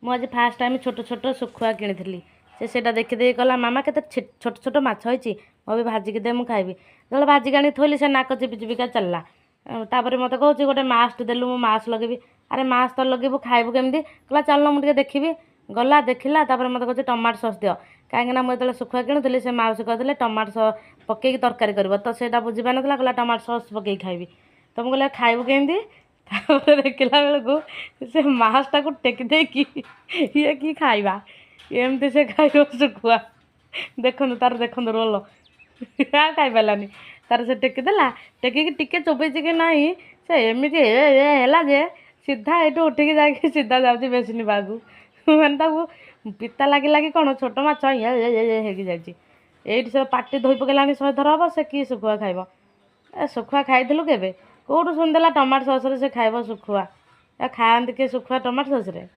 ମୁଁ ଆଜି first time ଛୋଟ ଛୋଟ ଶୁଖୁଆ କିଣିଥିଲି। ସେ ସେଇଟା ଦେଖିଦେଇ କହିଲା, ମାମା, କେତେ ଛୋଟ ଛୋଟ ମାଛ ହେଇଛି, ମୁଁ ବି ଭାଜିକି ଦେ, ମୁଁ ଖାଇବି। ଯେତେବେଳେ ଭାଜିକି ଆଣି ଥୋଇଲି, ସେ ନାକ ଚିପି ଚିପିକା ଚାଲିଲା। ତାପରେ ମୋତେ କହୁଛି, ଗୋଟେ ମାସ୍କ ଦେଲୁ, ମୁଁ ମାସ୍କ ଲଗେଇବି। ଆରେ, ମାସ୍କ ତ ଲଗେଇବୁ, ଖାଇବୁ କେମିତି? କହିଲା, ଚାଲୁନ, ମୁଁ ଟିକେ ଦେଖିବି। ଗଲା, ଦେଖିଲା। ତାପରେ ମୋତେ କହୁଛି, ଟମାଟୋ ସସ୍ ଦିଅ। କାହିଁକିନା ମୁଁ ଯେତେବେଳେ ଶୁଖୁଆ କିଣୁଥିଲି, ସେ ମାଉସୀ କହିଥିଲେ ଟମାଟୋ ସସ୍ ପକେଇକି ତରକାରୀ କରିବ। ତ ସେଇଟା ବୁଝିପାରିନଥିଲା, କହିଲା ଟମାଟୋ ସସ୍ ପକେଇକି ଖାଇବି। ତ ମୁଁ କହିଲି, ଖାଇବୁ କେମିତି? ତାପରେ ଦେଖିଲା ବେଳକୁ ସେ ମାସ୍କଟାକୁ ଟେକି ଦେଇକି ଇଏ କି ଖାଇବା, ଏମିତି ସେ ଖାଇବ ଶୁଖୁଆ। ଦେଖନ୍ତୁ ତାର, ଦେଖନ୍ତୁ ରୋଲ। ଆଉ ଖାଇପାରିଲାନି। ତାର ସେ ଟେକିଦେଲା, ଟେକିକି ଟିକେ ଚୋବେଇଛି କି ନାହିଁ, ସେ ଏମିତି ଏ ଏ ହେଲା ଯେ ସିଧା ଏଇଠୁ ଉଠିକି ଯାଇକି ସିଧା ଯାଉଛି ବେସିନି ପାଖକୁ। ମାନେ ତାକୁ ପିତା ଲାଗି ଲାଗି କ'ଣ ଛୋଟ ମାଛ ଇଏ ଏ ହେଇକି ଯାଇଛି। ଏଇଠି ସେ ପାଟି ଧୋଇ ପକେଇଲାଣି 100 ଥର ହବ। ସେ କି ଶୁଖୁଆ ଖାଇବ? ଏ ଶୁଖୁଆ ଖାଇଥିଲୁ କେବେ? କେଉଁଠୁ ଶୁଣିଦେଲା ଟମାଟୋ ସସ୍ରେ ସେ ଖାଇବ ଶୁଖୁଆ? ଏ ଖାଆନ୍ତି କିଏ ଶୁଖୁଆ ଟମାଟୋ ସସ୍ରେ?